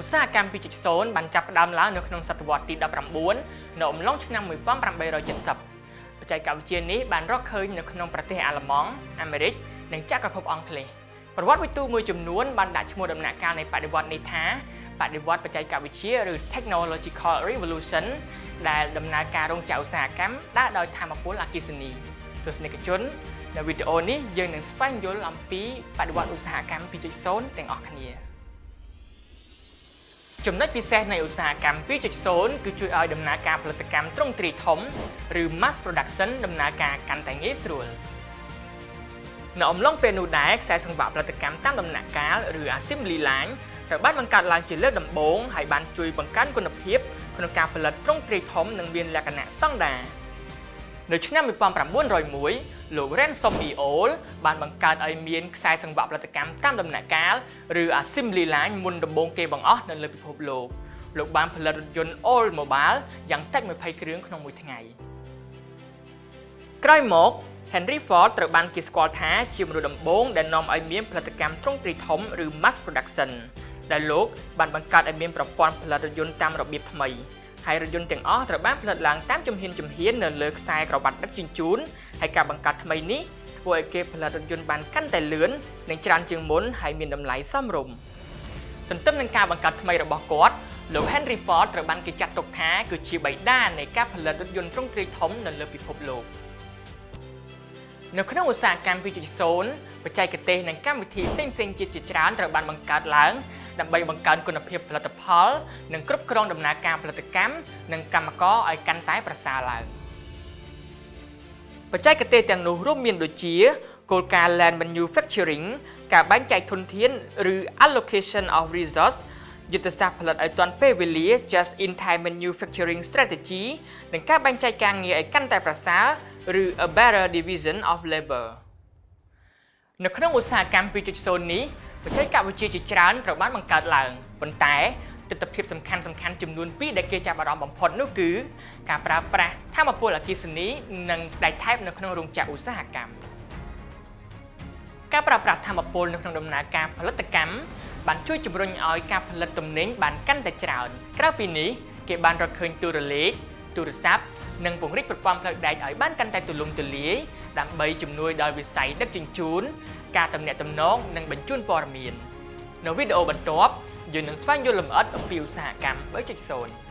ឧស្សាហកម្ម2.0បានចាប់ផ្ដើមឡើងនៅក្នុងសតវត្សទី19នៅអំឡុងឆ្នាំ1870បច្ចេកវិទ្យានេះបានរកឃើញនៅក្នុងប្រទេសអាល្លឺម៉ង់អាមេរិកនិងចក្រភពអង់គ្លេសប្រវត្តិវិទូមួយចំនួនបានដាក់ឈ្មោះដំណាក់កាលនៃបដិវត្តនេះថាបដិវត្តបច្ចេកវិទ្យាឬ Technological Revolution ដែលដំណើរការរោងចក្រឧស្សាហកម្មដើរដោយថាមពលអគ្គិសនីទស្សនិកជននៅវីដេអូនេះយើងនឹងស្វែងយល់អំពីបដិវត្តឧស្សាហកម្ម2.0ទាំងអស់គ្នាចំណុចពិសេសនៃឧស្សាហកម្ម2.0គឺជួយឲ្យដំណើរការផលិតកម្មទ្រង់ទ្រាយធំឬ mass production ដំណើរការកាន់តែងាយស្រួលនៅអំឡុងពេលនោះដែរខ្សែសង្វាក់ផលិតកម្មតាមដំណាក់កាលឬ assembly line ត្រូវបានបង្កើតឡើងជាលើកដំបូងហើយបានជួយបង្កើនគុណភាពក្នុងការផលិតទ្រង់ទ្រាយធំនិងមានលក្ខណៈស្តង់ដារនៅឆ្នាំ1901លោក Ransom E. Olds បានបង្កើតឲ្យមានខ្សែសង្វាក់ផលិតកម្មតាមដំណាក់កាលឬ assembly line មុនដំបូងគេបង្អស់នៅលើពិភពលោកលោកបានផលិតរថយន្ត Oldsmobile យ៉ាងតិច20គ្រឿងក្នុងមួយថ្ងៃក្រោយមក Henry Ford ត្រូវបានគេស្គាល់ថាជាមនុស្សដំបូងដែលនាំឲ្យមានផលិតកម្មទ្រង់ទ្រាយធំឬ mass production ដែលលោកបានបង្កើតឲ្យមានប្រព័ន្ធផលិតរថយន្តតាមរបៀបថ្មីហើយរថយន្តទាំងអស់ត្រូវបានផលិតឡើងតាមជំហានជំហាននៅលើខ្សែក្រវ៉ាត់ដឹកជញ្ជូនហើយការបង្កើតថ្មីនេះធ្វើឲ្យគេផលិតរថយន្តបានកាន់តែលឿននិងច្រើនជាងមុនហើយមានតម្លៃសមរម្យទន្ទឹមនឹងការបង្កើតថ្មីរបស់គាត់លោក Henry Ford ត្រូវបានគេចាត់ទុកថាគឺជាបិតានៃការផលិតរថយន្តទ្រង់ទ្រាយធំនៅលើពិភពលោកនៅក្នុងឧស្សាហកម្ម2.0បច្ចេកទេសនិងកម្មវិធីផ្សេងៗទៀតជាច្រើនត្រូវបានបង្កើតឡើងដើម្បីបង្កើនគុណភាពផលិតផលនិងគ្រប់គ្រងដំណើរការផលិតកម្មនិងកម្មករឲ្យកាន់តែប្រសើរឡើងបច្ចេកទេសទាំងនោះរួមមានដូចជាគោលការណ៍ Lean Manufacturing ការបែងចែកធនធានឬ allocation of resource យុទ្ធសាស្ត្រផលិតឲ្យទាន់ពេលវេលា Just in time manufacturing strategy និងការបែងចែកការងារឲ្យកាន់តែប្រសើរឬ a better division of labor នៅក្នុងឧស្សាហកម្ម2.0នេះបច្ចេកវិទ្យាជាច្រើនត្រូវបានបង្កើតឡើងប៉ុន្តែទិដ្ឋភាពសំខាន់សំខាន់ចំនួនពីរដែលគេចាប់អារម្មណ៍បំផុតនោះគឺការប្រើប្រាស់ថាមពលអគ្គិសនីនិងដែកថែបនៅក្នុងរោងចក្រឧស្សាហកម្មការប្រើប្រាស់ថាមពលនៅក្នុងដំណើរការផលិតកម្មបានជួយជំរុញឲ្យការផលិតទំនិញបានកាន់តែច្រើនក្រៅពីនេះគេបានរកឃើញទូរលេខទូរស័ព្ទនិងពង្រីកប្រព័ន្ធផ្លូវដែកឲ្យបានកាន់តែទូលំទូលាយដើម្បីជំនួយដល់វិស័យដឹកជញ្ជូនការទំនាក់ទំនងនិងបញ្ជូនព័ត៌មាននៅវីដេអូបន្ទាប់យើងនឹងស្វែងយល់លម្អិតអំពីឧស្សាហកម្ម3.0។